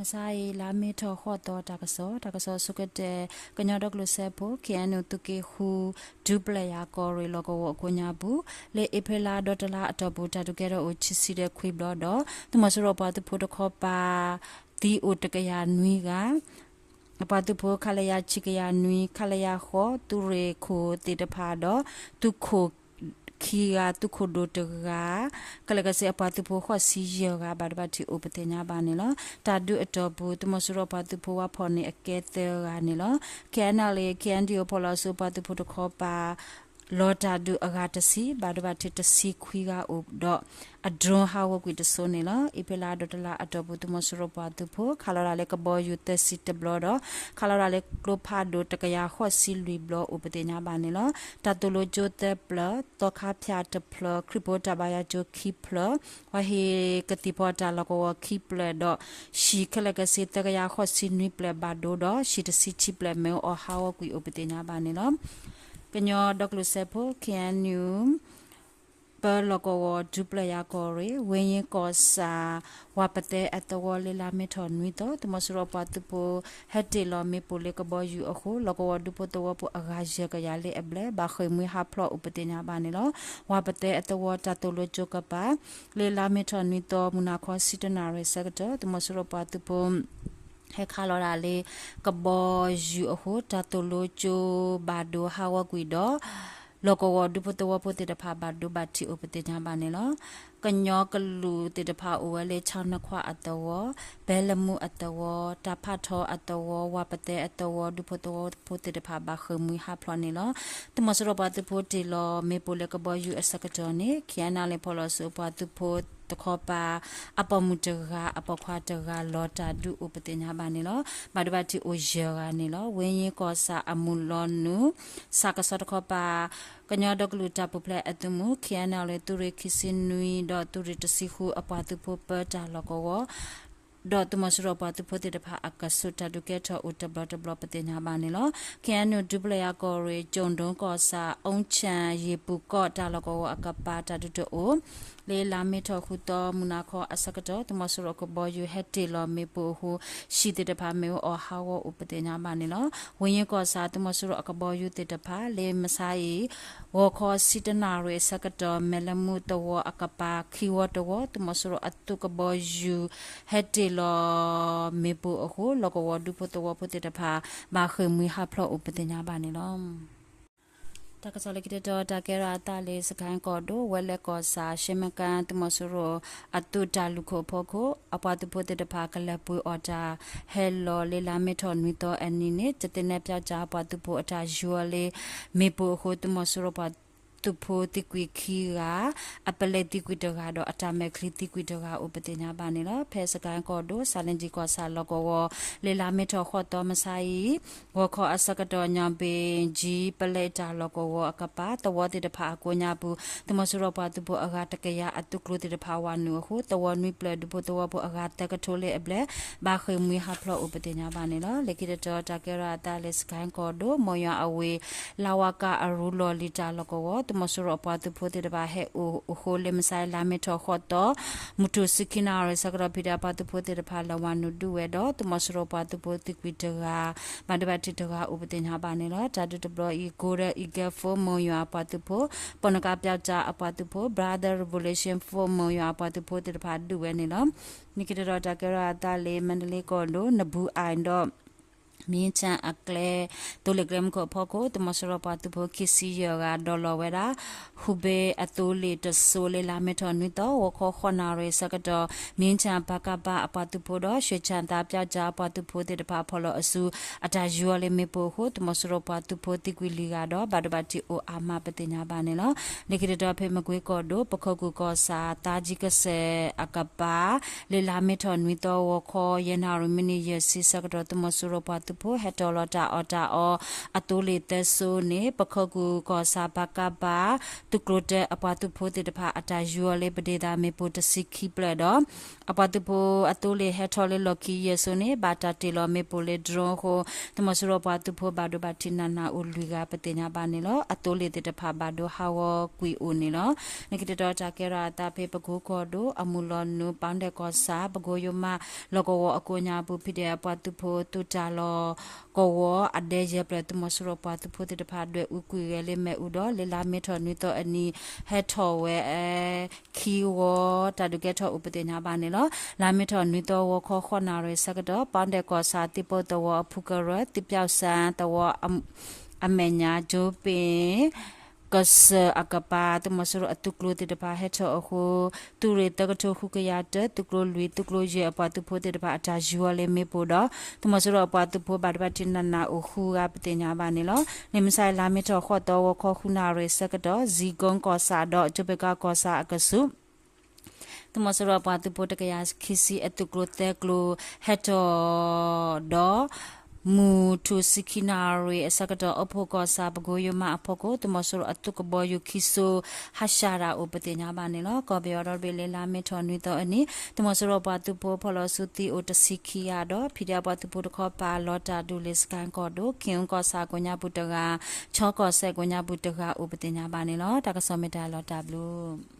မဆါအံၤ လါမ့ၤထီၣ်ဃိးသီ တၢ်ကစီၣ်, တၢ်ကစီၣ်ဆိကတၢၢ်, ကညီဒီကလုာ်စၢဖှိၣ် ခ့ၣ်အဲၣ်ယူၣ် သုးက့ဃု ဒူပျဲၢ်ယၤကီၢ်ရ့ၣ် လီၢ်ကဝီၤအကိးညါပူၤ လၢအ့ဖြ့လါဒီတလါအတီၢ်ပူၤ တၢ်ဒုးကဲထီၣ်အိၣ် ဆံဆံဒီးခွံဘျီဒီး သုးမီၤစိရိၤပှၤသုးဖိတခီပၤ သံအိၣ်တကယၤနွံဂၤ အပှၤသုးဖိ ခလရ ဆံကယၤနွံ ခလရ ဃိး သုးရ့ၣ်ခိၣ်သ့ၣ်တဖၣ်ဒီး သုးခိၣ်ခံဂၤ သုးခိၣ်ဒိၣ်တဂၤ ခဲလၢာ်ခဲဆ့အပှၤသုးဖိ ဃိးဆံယဲၢ်ဂၤ ဘၣ်ဒိဘၣ်ထံးအိၣ်ပသ့ၣ်ညါဘၣ်န့ၣ်လီၤ. တၢ်ဒုးအတီၢ်ပူၤ သုးမီၤစိရိၤပှၤသုးဖိ ဝါဖီၣ်န့ၣ် အကဲသၢဂၤန့ၣ်လီၤ. ခ့ၣ်အဲၣ်ယူၣ် ခ့ၣ်အဲၣ်ယူၣ် ဖီၣ်လီၤဆူပှၤသုးဖိတခီပၤ လီၤတၢ်ဒုးအဂၤတဆံ ဘၣ်ဒိဘၣ်ထံးတဆံခွံဂၤအိၣ်ဒီး အdroneဟးဂီၤကွံာ်တစိၤန့ၣ်လီၤ. အ့ဖြ့လါဒီတလါအတီၢ်ပူၤ သုးမီၤစိရိၤပှၤသုးဖိ ခးလီၤတၢ်လၢကဘီယူၤသၢဆံတဘျီဒီး ခးလီၤတၢ်လၢကျိဖးဒိၣ်တကယၤဃိးဆံလွံၢ်ဘျီအိၣ်ပသ့ၣ်ညါဘၣ်န့ၣ်လီၤ. တၢ်သိၣ်လိကၠိသၢပျၢၤ, သီခါဖၠၣ်တဖျၢၣ်, ခရံာ်ဖိတၢ်ဘါယွၤကၠိခံဖျၢၣ်, ပှၤဟ့ၣ်ကသံၣ်ဖီတၢ်လီၢ်ကဝီၤခံဖျၢၣ်ဒီး ဟံၣ်ခဲလၢာ်ခဲဆ့ သၢကယၤဃိးဆံနွံဖျၢၣ်ဘၣ်ဒိဒီး ဟံၣ်တဆံခံဖျၢၣ်မ့ၣ်အူအီၣ်ဟးဂီၤကွံာ်အိၣ်ပသ့ၣ်ညါဘၣ်န့ၣ်လီၤ. ကညီဒီကလုာ်စၢဖှိၣ် ခ့ၣ်အဲၣ်ယူၣ် ပၢလီၢ်ကဝီၤ ဒူပျဲၢ်ယၤကီၢ်ရ့ၣ် ဝ့ၢ်ယ့ကီၢ်ဆၣ် ဝၤပသဲအသဝီ လၢလါမ့ၤထီၣ်နွံသီ သုးမီၤစိရိၤပှၤသုးဖိ ဟဲတ့ၢ်လီၤမ့ၣ်ပိၢ်လၢကဘီယူၤအဃိ လီၢ်ကဝီၤဒူဖိသဝီဖိအဂၤယဲၢ်ကယၤလၢအဘျဲၣ် ဘၣ်ဃ့ၢ်မှံဟးဖျိးအိၣ်ပသ့ၣ်ညါဘၣ်န့ၣ်လီၤ. ဝၤပသဲအသဝီတၢ်သိၣ်လိကၠိကပၤ လၢလါမ့ၤထီၣ်နွံသီ မုၢ်နၤခီဆံတနၣ်ရံၣ်အဆၢကတီၢ် သုးမီၤစိရိၤပှၤသုးဖိ ဟဲခးလီၤဒၣ်လၢ ကဘီယူၤအဃိ တၢ်သိၣ်လိကၠိဘၣ်ဒိဟးဂီၤကွံာ်ဒီး လီၢ်ကဝီၤဒူဖိသဝီဖိသ့ၣ်တဖၣ်ဘၣ်ဒိဘၣ်ထံးအိၣ်ပသ့ၣ်ညါဘၣ်န့ၣ်လီၤ. ကညီကလုာ်သ့ၣ်တဖၣ်အိၣ်ဝဲလၢ ချီနခွါအသဝီ, ဘဲလမူအသဝီ, တၢ်ဖးထီအသဝီ, ဝၤပသဲအသဝီ ဒူဖိသဝီဖိသ့ၣ်တဖၣ်ဘၣ်ဃ့ၢ်မှံဟးဖျိးန့ၣ်လီၤ. သုးမီၤစိရိၤပှၤသုးဖိတ့ၢ်လီၤမ့ၣ်ပိၢ်လၢကဘီယူၤအဆၢကတီၢ်န့ၣ် ခ့ၣ်အဲၣ်ယူၣ် ဖီၣ်လီၤဆူပှၤသုးဖိတခီပၤ အပိာ်မုၣ်တဂၤ အပိာ်ခွါတဂၤ လီၤတၢ်ဒုးအိၣ်ပသ့ၣ်ညါဘၣ်န့ၣ်လီၤ. ဘၣ်ဒိဘၣ်ထံးအိၣ်ယဲၢ်ဂၤန့ၣ်လီၤ. ဝ့ၢ်ယ့ကီၢ်ဆၣ်အမုၢ်လီၤနုာ် ဆၣ်ကဆီတခီပၤ ကညီဒီကလုာ်တၢ်ပူၤဖျဲးအသုးမုၢ် ခ့ၣ်အဲၣ်ယူၣ် သုးရ့ၣ်ခံဆံနွံဒီးသုးရ့ၣ်တဆံဃုအပှၤသုးဖိပၢတၢ်လီၢ်ကဝီၤ ဒီးသုးမီၤစိရိၤပှၤသုးဖိသ့ၣ်တဖၣ်အကဆူး တၢ်ဒုးကဲထီၣ်အိၣ်တဘျီတဘျီပသ့ၣ်ညါဘၣ်န့ၣ်လီၤ. ခ့ၣ်အဲၣ်ယူၣ် ဒူပျဲၢ်ယၤကီၢ်ရ့ၣ် ကၠိၣ်ဒိကီၢ်ဆၣ် အူၣ်ခၠၣ် ယ့ၣ်ပူၤကီၢ်တၢ်လီၢ်ကဝီၤအကပၤ တၢ်ဒုးတအိၣ် လၢလါမ့ၤထီၣ်ဃုသီ မုၢ်နၤခီအဆၢကတီၢ် သုးမီၤစိရိၤအကဘီယူၤဟဲတ့ၢ်လီၤမ့ၣ်ပိၢ်အဃိ ဟံၣ်သ့ၣ်တဖၣ်မ့ၣ်အူအီၣ်ဟးဂီၤအိၣ်ပသ့ၣ်ညါဘၣ်န့ၣ်လီၤ. ဝ့ၢ်ယ့ကီၢ်ဆၣ် သုးမီၤစိရိၤအကဘီယူၤသ့ၣ်တဖၣ် လၢမဆါအံၤ ဂီၤခီဆံတနၣ်ရံၣ်အဆၢကတီၢ် မဲၢ်လမူသဝီအကပၤ ခံဝီတဝီ သုးမီၤစိရိၤအသုးကဘီယူၤ ဟဲတ့ၢ်လီၤမ့ၣ်ပိၢ်အဃိ လီၢ်ကဝီၤဒူဖိသဝီဖိသ့ၣ်တဖၣ် ဘၣ်ဃ့ၢ်မှံဟးဖျိးအိၣ်ပသ့ၣ်ညါဘၣ်န့ၣ်လီၤ. တၢ်ကစီၣ်လၢခံတတီၤ တၢ်ကဲထီၣ်အသးလၢ စကဲၣ်ကီၢ်ဒိၣ် ဝဲလဲၣ်ကီၢ်ဆၣ် ရှဲမကၣ် သုးမီၤစိရိၤအသုးတၢ်လူၢ်ခိၣ်အဖီခိၣ် အပှၤသုးဖိသ့ၣ်တဖၣ် ကလဲၤပှ့ၤအီၣ်တၢ်ဟဲလီၤလၢလါမ့ၤထီၣ်နွံသီအနံၤန့ၣ် ကသ့ၣ်နဲၣ်ပၠီၣ်ကၠၣ်အပှၤသုးဖိအတၢ်ယူၤအီၤလၢ မ့ၣ်ပိၢ်အဃိ သုးမီၤစိရိၤပှၤသုးဖိသံကွံာ်ခံဂၤ အပလဲသံကွံာ်တဂၤဒီး အတၢ်မဲာ်ချံသံကွံာ်တဂၤအိၣ်ပသ့ၣ်ညါဘၣ်န့ၣ်လီၤ. ဖဲစကဲၣ်ကီၢ်ဒိၣ် ဆၣ်လ့ကၠံကီၢ်ဆၣ်လီၢ်ကဝီၤ လၢလါမ့ၤထီၣ်ဃိးသီမဆါအံၤ ဂီၤခီအဆၢကတီၢ် ညၣ်ဘ့ၣ်ကၠံ ပလဲတၢ်လီၢ်ကဝီၤအကပၤ သဝီသ့ၣ်တဖၣ်အကိးညါပူၤ သုးမီၤစိရိၤပှၤသုးဖိအဂၤတကယၤအသုးကျိၤသ့ၣ်တဖၣ် ဝၤနုာ်အဃိ သဝီနွံဖျၢၣ် ဒူဖိသဝီဖိအဂၤသၢကထိလၢအဘျဲၣ် ဘၣ်ဃ့ၢ်မှံဟးဖျိးအိၣ်ပသ့ၣ်ညါဘၣ်န့ၣ်လီၤ. လၢခံတတီၤ တၢ်ကဲထီၣ်အသးလၢ စကဲၣ်ကီၢ်ဒိၣ် မိၢ်ယွၤအဝ့ၢ် လါဝါကၣ်အရူလီၢ်လံၤတၢ်လီၢ်ကဝီၤ သုးမီၤစိရိၤအပှၤသုးဖိသ့ၣ်တဖၣ် ဟဲအိၣ်အဃိ လၢမဆါလါမ့ၤထီၣ်ဃိးသီ မုၢ်ထူၣ်ဆံခံနၣ်ရံၣ်ဆၢကတီၢ် ဖံးဒဲးအပှၤသုးဖိသ့ၣ်တဖၣ် လဲၤဝၤနုာ်ဒုးဝဲဒီး သုးမီၤစိရိၤပှၤသုးဖိသံကွံာ်တဂၤ ဘၣ်ဒိဘၣ်ထံးတဂၤအိၣ်ပသ့ၣ်ညါဘၣ်န့ၣ်လီၤ. တၢ်ဒုးတဘျီအံၤ Golden Eagle Force မိၢ်ယွၤအပှၤသုးဖိ, ပိာ်နကၣ်ပၠီၣ်ကၠၣ်အပှၤသုးဖိ, Brother Revolution Force မိၢ်ယွၤအပှၤသုးဖိသ့ၣ်တဖၣ်ဒုးဝဲန့ၣ်လီၤ. လၢခံတတီၤ တၢ်ကဲထီၣ်အသးလၢ မါဒလ့ကီၢ်ဒိၣ် နဘူးအၣ်ဒီး မ့ၢ်ဆၣ်အကျဲ သိလ့ၣ်ကျဲမုၢ်ခိၣ်အဖီခိၣ် သုးမီၤစိရိၤပှၤသုးဖိခံဆံယဲၢ်ဂၤ ဒိးလီၤဝဲဒၣ် ဟူးဘ့အသိလ့ၣ်တစိၤ လၢလါမ့ၤထီၣ်နွံသီ ဂီၤခီဃိးနၣ်ရံၣ်ဆၢကတီၢ် မ့ၢ်ဆၣ် ပကဖ အပှၤသုးဖိဒီး ရွှေဆံသးပၠီၣ်ကၠၣ်အပှၤသုးဖိသ့ၣ်တဖၣ် ဖီၣ်လီၤအစု အတၢ်ယူၤအီၤလၢမ့ၣ်ပိၢ်အဃိ သုးမီၤစိရိၤပှၤသုးဖိသံကွံာ်လွံၢ်ဂၤဒီး ဘၣ်ဒိဘၣ်ထံးအိၣ်အါမးပသ့ၣ်ညါဘၣ်န့ၣ်လီၤ. လၢခံတတီၤ ဖဲမကွ့ကီၢ်ဒိၣ် ပခိၣ်ကူၣ်ကီၢ်ဆၣ် သးကၠံကစဲၣ်အကပၤ လၢလါမ့ၤထီၣ်နွံသီ ဂီၤခီ ယဲၢ်နၣ်ရံၣ်မံးနံးယဲၢ်ဆံဆၢကတီၢ် သုးမီၤစိရိၤပှၤသုး ဖိ ဟဲထီၣ်လီၤတၢ်အီၣ်တၢ်အီ အသိလ့ၣ်သၢစိန့ၣ် ပခိၣ်ကူၣ်ကီၢ်ဆၣ် ပကဖ သုးကျိၤတၢအပှၤသုးဖိသ့ၣ်တဖၣ် အတၢ်ယူၤအီၤလၢပဒ့ၣ်သၣ်မ့ၣ်ပိၢ်တဆံခံဖျၢၣ်ဒီး အပှၤသုးဖိအသိလ့ၣ်ဟဲထီၣ်လၢလီၢ်ခံယဲၢ်စိန့ၣ် ဘၣ်တၢ်တ့ၢ်လီၤမ့ၣ်ပိၢ်လၢ drone အဃိ သုးမီၤစိရိၤပှၤသုးဖိဘၣ်ဒိဘၣ်ထံးနးနးအိၣ်လွံၢ်ဂၤပသ့ၣ်ညါဘၣ်န့ၣ်လီၤ. အသိလ့ၣ်သ့ၣ်တဖၣ်ဘၣ်ဒိဟးဂီၤကွံာ်အိၣ်န့ၣ်လီၤ. နက့ၤတတီၤတၢ်ကဲထီၣ်အသးဖဲ ပကိကီၢ်ဒိၣ် အမုၢ်လီၤနုာ် ပီၣ်ဒဲၣ်ကီၢ်ဆၣ် ပကိယိၤမး လီၢ်ကဝီၤအကိးညါပူၤ PDF အပှၤသုးဖိသုးတၢ်လီၢ်ကဝီၤအဒဲယဲၢ်ဖျၢၣ် သုးမီၤစိရိၤပှၤသုးဖိသ့ၣ်တဖၣ်ဒွဲၣ်အူကွံာ်ဂဲၤလၢမ့ၣ်အူဒီး လၢလါမ့ၤထီၣ်နွံသီအနံၤ ဟဲထီၣ်ဝဲ ခံဝီ တၢ်ဒုးကဲထီၣ်အိၣ်ပသ့ၣ်ညါဘၣ်န့ၣ်လီၤ. လါမ့ၤထီၣ်နွံသီဂီၤခီဃိးနၣ်ရံၣ်ဆၢကတီၢ် ပီၣ်ဒဲၣ်ကီၢ်ဆၣ် သံၣ်ပိၢ်သဝီအဖုကရၢ သံၣ်ပၠီၣ်စၣ်သဝီအမဲာ်ညါ ကၠိပ့ၣ် ကစၢၢ်အကပၤ သုးမီၤစိရိၤအသုးကျိၤသ့ၣ်တဖၣ်ဟဲထီၣ်အဃိ သုးရ့ၣ်သၢကထိဃုကယၤတၢ သုးကျိၤလွံၢ် သုးကျိၤယဲၢ်အပှၤသုးဖိသ့ၣ်တဖၣ်အတၢ်ယူၤအီၤလၢမ့ၣ်ပိၢ်ဒီး သုးမီၤစိရိၤအပှၤသုးဖိဘၣ်ဒိဘၣ်ထံးနးနးအိၣ်ဃုဂၤပသ့ၣ်ညါဘၣ်န့ၣ်လီၤ. လၢမုၢ်ဆါအံၤ လါမ့ၤထီၣ်ဃိးသီဂီၤခီဃုနၣ်ရံၣ်ဆၢကတီၢ် ဇံၤကိကီၢ်ဆၣ်ဒီး ကၠိပ့ၣ်ကါကီၢ်ဆၣ်အကဆူး သုးမီၤစိရိၤအပှၤသုးဖိတကယၤခံဆံအသုးကျိၤသၢကျိၤ ဟဲထီၣ်ဒီး မုၢ်ထူၣ်ဆံခံနၣ်ရံၣ်အဆၢကတီၢ် အိၣ်ဖှိၣ်ကီၢ်ဆၣ် ပကိယိၤမးအဖီခိၣ် သုးမီၤစိရိၤအသုးကဘီယူၤခံစိၤ ဟးဆှၣ်တၢ်အိၣ်ပသ့ၣ်ညါဘၣ်န့ၣ်လီၤ. ကီၢ်ပယီၤဒီတဘ့ၣ်လၢလါမ့ၤထီၣ်နွံသီအနံၤ သုးမီၤစိရိၤပှၤသုးဖိဖီၣ်လီၤဆူသံအိၣ်တဆံခံဂၤဒီး PDF ပှၤသုးဖိတခီပၤလီၤတၢ်ဒုးလၢစကဲၣ်ကီၢ်ဒိၣ် ခ့ၣ်အူကီၢ်ဆၣ်ကိးညါပူၤတဂၤ ခၠီကီၢ်စဲၣ်ကိးညါပူၤတဂၤအိၣ်ပသ့ၣ်ညါဘၣ်န့ၣ်လီၤ. တၢ်ကစီၣ်မ့ၢ်တၢ်လီၤတၢ်ဘျုး